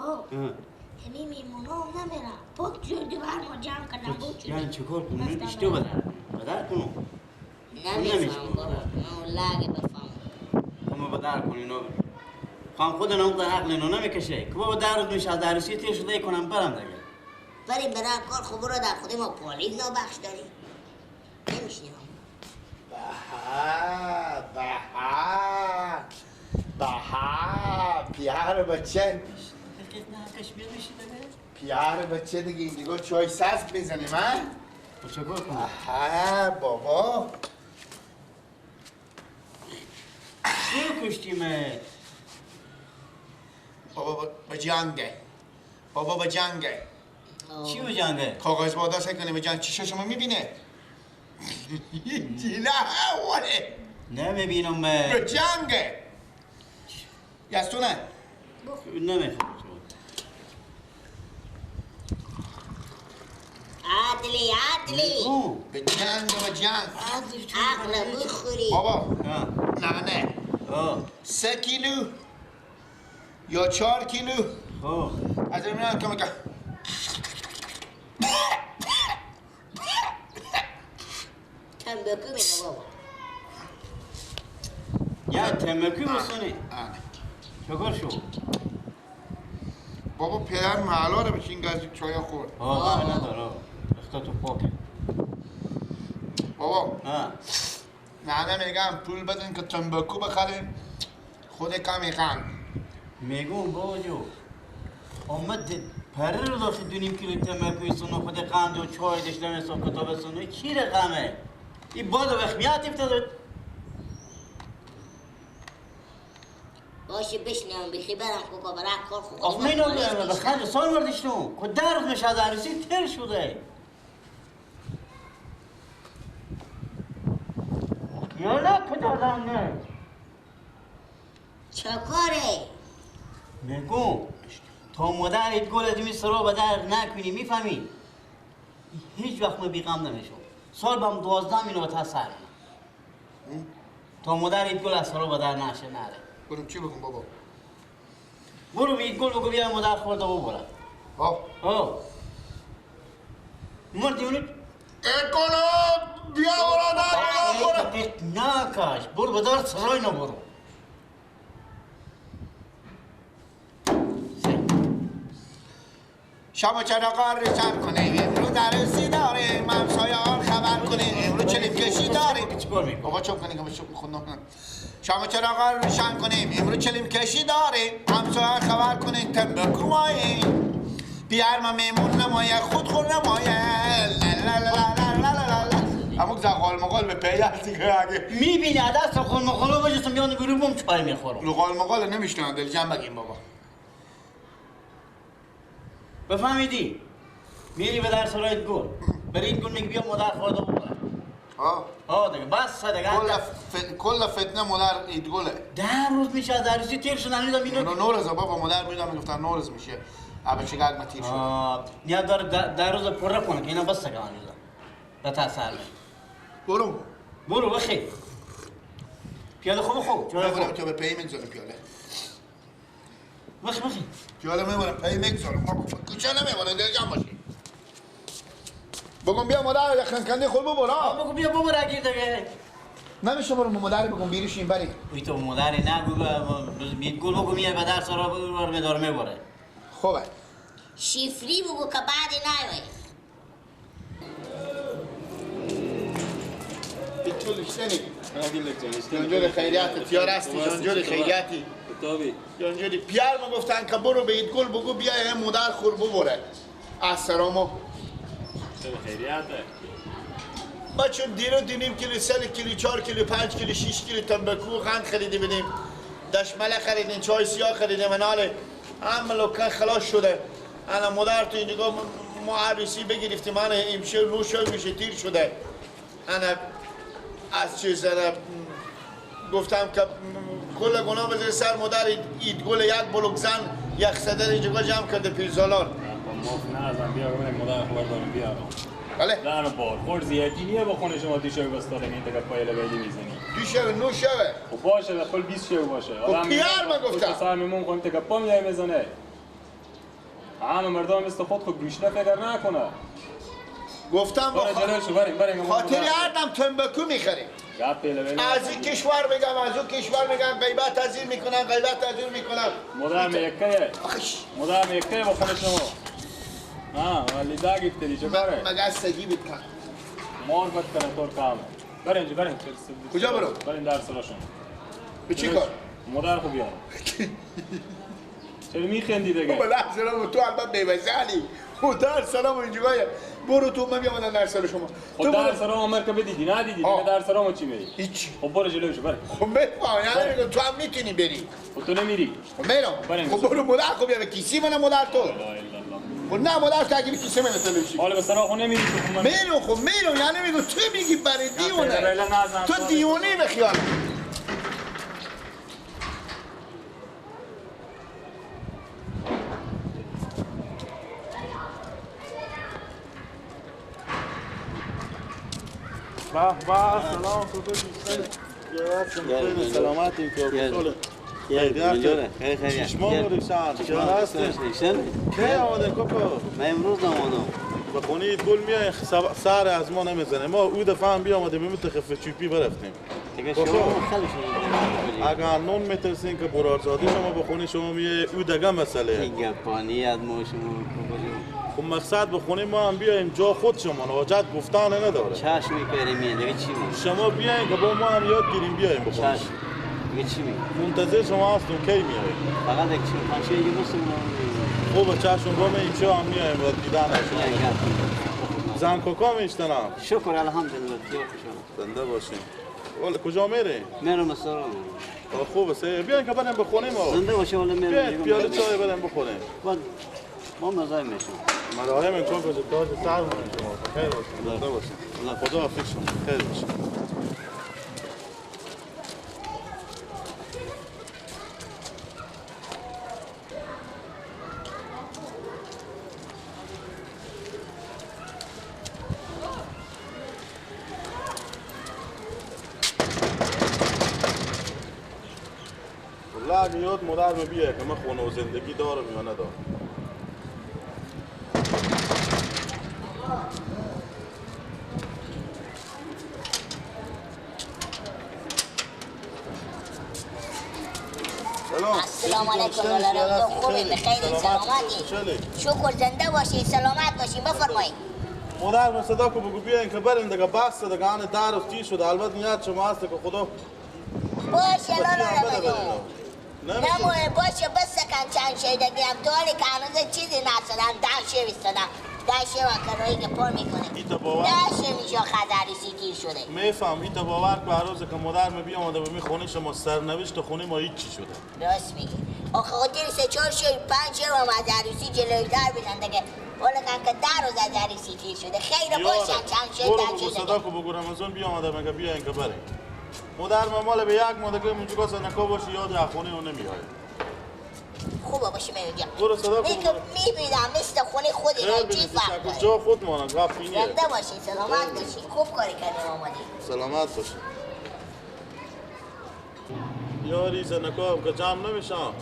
بابا همین میمونه هم نمیرم پاک جردی بر ما جمع کردم بود. یعنی چکار کنم؟ اشتو بدر بدر کنم نمیفهم بابا، من لگه بفهم همه بدر کن اینو خواهم خود نام در عقل اینو نمیکشه که بابا در روز میشه از عروسی تیر شده کنم برم دیگه. ولی برای کار خوب رو در خود ما پالیز نابخش داریم نمیشنیم. به به به پیار بچه، پیار بچه دیگه این دیگه چای سست میزنیم ها؟ چکار کنم؟ آها بابا چی کشتیمه؟ بابا با جنگه، بابا با جنگه. چی با جنگه؟ کاغذ بادا سعی کنه به جنگ چیشه شما میبینه؟ نه وله نمیبینم به جنگه یستونه نمیخوام. عدلی عدلی به جنگ به جنگ عقل بخوری بابا. نه نه 3 کیلو یا 4 کیلو از این میرم که میگه تنباکو میده بابا. یا تنباکو بسونی چکار شو؟ بابا پدر محلا رو بچین گازی چای خورد. آه نداره اختا تو پاکه بابا. نه میگم پول بدین که تنباکو بخریم خود کمی قند. میگم بابا جو آمد پره رو داخل 2.5 کیلو تنباکوی سونو خود قند و چای داشتم حساب کتاب سونو چی رقمه؟ این باد و وخمیت افتاده. باشه بشنم بخی برم کوکا برای کار خوب. آخ من اینو به خرج سال وردشتم که در روز میشه از عروسی تر شده. یا نه که دادم نه چه کاره؟ میگم تا مادر اید گل از می سرا به در نکنی میفهمی؟ هیچ وقت ما بیغم نمیشم. سال بام 12 اینو تا سر تا مادر اید گل از سرا به در نشه نره. برو چی بگم بابا؟ برو به گل بگو بیا مادر خورده ببره. آه آه مردی اونو اکولو بیا برو در نکاش برو به در سرای نبرو. شب چراغا رو روشن کنیم امروز عروسی داریم همسایه‌ها خبر کنیم امروز چلیم کشی داریم. چیکار می‌کنی؟ بابا چوب کنیم که خوندم. شب چراغا رو روشن کنیم امروز چلیم کشی داریم همسایه‌ها خبر کنیم تنباکو ماییم بیار ما میمون نمایه خود خور نمایه لا لا لا لا لا لا. همون زغال مغال به پی هستی که اگه میبینی عدس قول مغالو بجستم بیان بیرون بوم چای میخورم. لغال مغال نمیشنم دل جمع بگیم بابا. بفهمیدی؟ میری به در سرایت گل برید گل میگی بیا مادر خورده ببره. آه آه دیگه بس دیگه کل فتنه مادر اید گله. 10 روز میشه از عروسی تیر شدن هنوزم اینو نورز بابا مادر میدم میگفتن نورز میشه ابا چگاگ ما تیر شد. نیاز داره 10 روز پره کنه که اینا بس دیگه هنوزم به تا سر. برو برو بخیر پیاله خوب خوب میبرم تو به پی میگذارم پیاله بخیر بخیر پیاله میبرم پی میگذارم کوچه نمیبرم دل جمع باشی. بگم بیا مادر یخن کنده خود ببر. بگم بیا ببر اگه دیگه نمیشه. برو مادر بگم بیرشین بری اوی تو مادر نگو گل بگو میای به در سرا بگو میداره میبره. خوبه شیفری بگو که بعد نیایی. تو جانجور خیریت تیار هستی جانجور خیریتی جانجوری پیار ما گفتن که برو به اید گل بگو بیا مادر خور ببره از سرامو خیریته. ما چون دیرو دینیم کیلو 3 کیلو 4 کیلو 5 کیلو 6 کیلو تنباکو قند خریدی بدیم دشمله خریدیم چای سیاه خریدیم اناله هم لکن خلاص شده. انا مادر تو اینجا ما عروسی بگرفتیم انا امشب 9 شب میشه تیر شده. انا از چیز انا گفتم که کل گناه بذاری سر مادر اید گل یک بلوک زن یک صدر اینجا جمع کرده پیرزالار. ماف نه ازم بیا ببینم مادر خبر دارم بیا. بله نه بار خور زیادی نیه با خونه شما دیشب بستاره این دیگه پایل بیلی میزنی. دیشب 9 شبه. خب باشه به کل 20 شب باشه. خب پیار من گفتم. سر میمون خون تکه پا میای میزنه. عام مردم مثل خود خود گوشنه فکر نکنه. گفتم با خاطر هردم تنبکو میخریم. از این کشور میگم از اون کشور میگم، غیبت از این میکنن، غیبت از اون میکنن. مدام یکه مدام یکه با خود شما. ها ولی داگی چه کاره؟ مگه سگی بود کن. مار بد کنه طور کامه. برین برین. کجا برو؟ برین در سراشون. به چی کار؟ مادر خوب بیار. چرا میخندی دیگه؟ بله سلام تو البته بیوزلی. خدا سلام اینجوریه. برو تو من بیام در سر شما. خب در سر عمر که بدیدی ندیدی دیگه در سر ما چی میری؟ هیچ. خب برو جلوش برو. خب بفهم یعنی میگم تو هم میتونی بری. خب تو نمیری. خب میرم. خب برو مادر خب بیا کیسی من مادر تو. لا اله الا الله. خب نه مادر تو اگه کیسه من تو حالا به سر خو نمیری تو. میرم خب میرم یعنی میگم تو میگی برای دیونه. تو دیونه به خیال. به به سلام خیلی سلامتی که چشمان بودیم چطور هستش؟ کی آمده کاکا؟ من امروز آمدم. به خونه گل میای سر از ما نمیزنه. ما او دفعه هم بیامدیم متخف چوپی برفتیم. دیگه شما خیلی شما اگر نون میترسین که برارزاده شما به خونه شما میای او دیگه مسئله. دیگه پانی از ما شما خب مقصد به خونه ما هم بیایم جا خود شما حاجت گفتن نداره. چشم میکریم دیگه چی میگی؟ شما بیاین که با ما هم یاد گیریم بیایم به خونه. چشم دیگه چی میگی؟ منتظر شما هستم کی میای؟ فقط یک چی پنج دیگه بس. خوب چشم با ما اینجا هم میایم و دیدن شما. زن کاکا میشتنم. شکر الحمدلله بسیار خوشحالم. زنده باشین. ولی کجا میریم؟ میرم سرام. خوبه سه بیاین که بریم بخونیم. زنده باشه ولی میرم. پیاله چای بریم بخوریم. ما مزاحم میشیم. مزاحم این کن که تاج سر مون شما. خیر باشین. زنده باشین. خدا حافظ شما. خیر باشین. والله میاد مادر بیه که من خونه و زندگی دارم یا ندارم. السلام علیکم خوبی بخیر سلامتی شکر زنده باشی سلامت باشی بفرمایید. مادر من صدا کو بگو بیاین که بریم دیگه بس دیگه آن در و چی شد. البته نیت شما هست که خدا باشه لالا نموه باشه بس کن چند شی دیگه هم تو حالی که هنوز چیزی نشدم ده شی وستادم ده شی و که پر میکنه ده شی میشه خزری تیر شده. میفهم ایتا باور که هر روز که مادر می بیامده به می خونه شما سرنوشت خونه ما هیچی شده. راست میگی آخه خاطر سه چهار شی پنج شی و عروسی جلوی در بزن دیگه ولی کن که ده روز از عروسی تیر شده. خیر باشه چند شی ده شی دیگه. صدا کو بگو رمضان بیامده مگه بیاین که بریم. مادر ما مال به یک ماه دیگه اونجا زنکا باشی یاد از خونه اون نمیای. خوبه باشه میگم. برو صدا کن. میبینم مثل خونه خود اینا چی فرق داره. جا خود مانم غفینیه. زنده باشی سلامت باشی. خوب کاری کردیم آمدی. سلامت باشی. یاری زنکا هم که جمع نمیشم.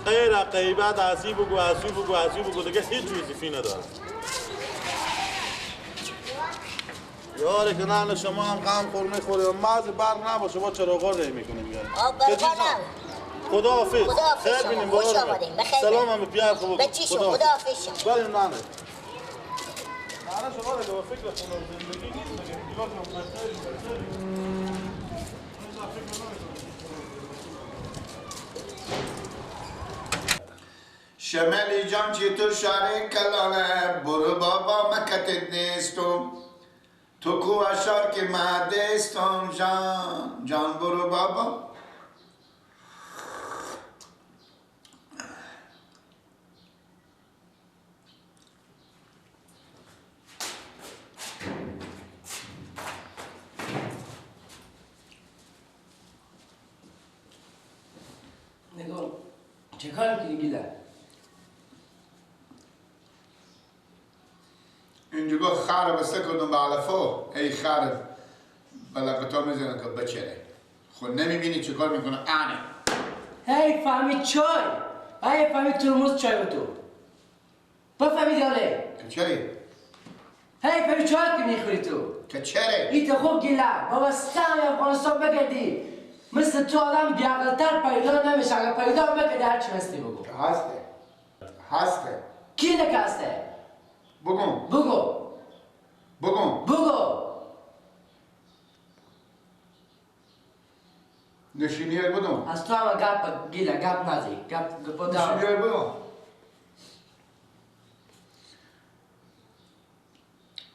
غیر غیبت از این بگو از اون بگو از اون بگو دیگه هیچ وظیفه‌ای نداره. یاره که نه شما هم غم خور میخوری و مز برق نباشه با چراغا ری میکنیم یاره. خدا حافظ. خیر بینیم. خوش آمدین. بخیر. سلام هم به پیار خوب. به چی شو؟ خدا حافظ شما. بریم ننه. ننه شما دیگه با فکر خونه و زندگی نیست دیگه. نگاه کن بخیر. شمالی جان چطور شهر کلانه برو بابا مکتت نیستم تو کو اشار که مهدستم جان جان برو بابا. نگاه چه کار میکنی گیلن؟ اینجا گفت خر بسته کردم به علفا. ای خر بلقتا میزنه که بچره. خود نمیبینی چه کار میکنه. انه هی فهمی چای، هی فهمی ترمز چای به تو. بفهمیدی حاله؟ که چره؟ هی پری چای که میخوری تو؟ که چره؟ ایت خوب گیلک بابا سهم افغانستان بگردی مثل تو آدم بیعقل‌تر پیدا نمیشه. اگر پیدا بکردی هرچی مثلی بگو. هسته هسته. کی نکه هسته؟ بگم بگو بگم بگو. نشینیه بدم. از تو هم گپ گیله گپ نزی گپ گپ. نشینیه بدم.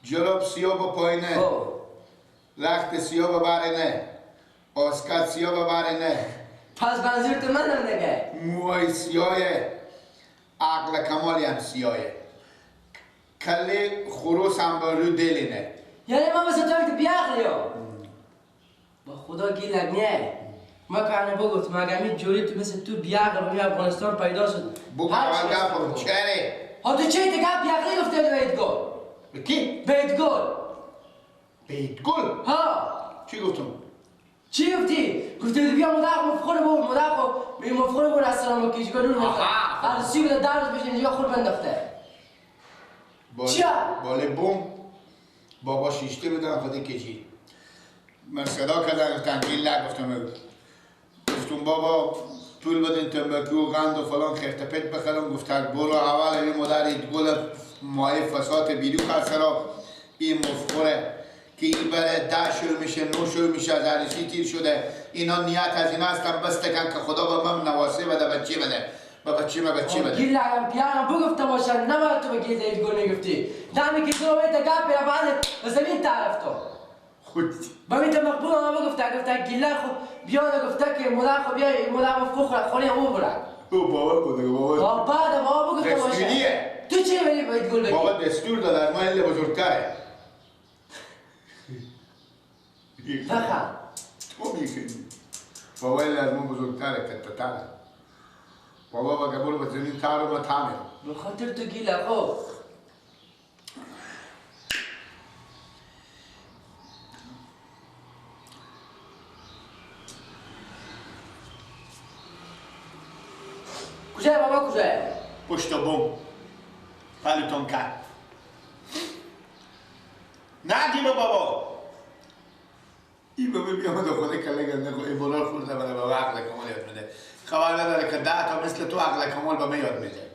جلاب سیاه با پایینه، رخت سیاه با برینه، آسکت سیاه با برینه. پس منظور تو منم دیگه. موهای سیاهه، عقل کمالی هم سیاهه، کله خروس هم با رو دلینه. یعنی ما مثل تو که بیعقلی ها. با خدا گیلک نه. ما که بگفت مگه می جوری تو مثل تو بیعقل می افغانستان پیدا شد. بگو اول گپ چره؟ ها تو چه گپ بیعقلی گفته بهت گل؟ به کی؟ بیت گل. بیت گل؟ ها. چی گفتم؟ چی گفتی؟ گفتی بیا مدرق مفخور بود مدرق مفخور بود از سلام کیشگاه نور مفخور. عروسی بوده در روز بشین اینجا خور بنداخته. چیا؟ باله بوم بابا شیشته بودن خود کشید. من صدا کردن گفتن گیلک. گفتم بابا پول بدین تنباکو و قند و فلان خرت پت بخرم. گفتن برو اول این مادر گل مایه فسات بیرو خرسرا این مفخوره که این بره 10 شو میشه 9 شو میشه از عروسی تیر شده. اینا نیت از اینا هستن بس تکن که خدا به من نواسه بده بچه بده به بچه ما بچه بده. گیلکم پیارم بگفته باشن نباید تو به گیل گل میگفتی. دمی که تو باید گپ بره بعد به زمین تعرف تو. خود با میت مقبول آنها بگفته گفته گیلک خو بیان گفته که مادر خو بیای مادر مفخور خونه او بره. او بابا بوده بابا. بعد بابا بگفته باشه. تو چی بری باید گل بگی؟ بابا دستور داد از ما خیلی بزرگتره. بخند. تو میخندی. بابا خیلی از ما بزرگتره کتتره. بابا با قبول به زمین تر و ما تعمیر. به خاطر تو گیلک خب. کجای بابا کجای؟ پشت بوم. پلوتون کرد. نگی به بابا. این بابا بیامد خود کله گنده خود این بلار خورده بده به عقل کمال یاد میده. خبر نداره که 10 تا مثل تو عقل کمال به من یاد میده.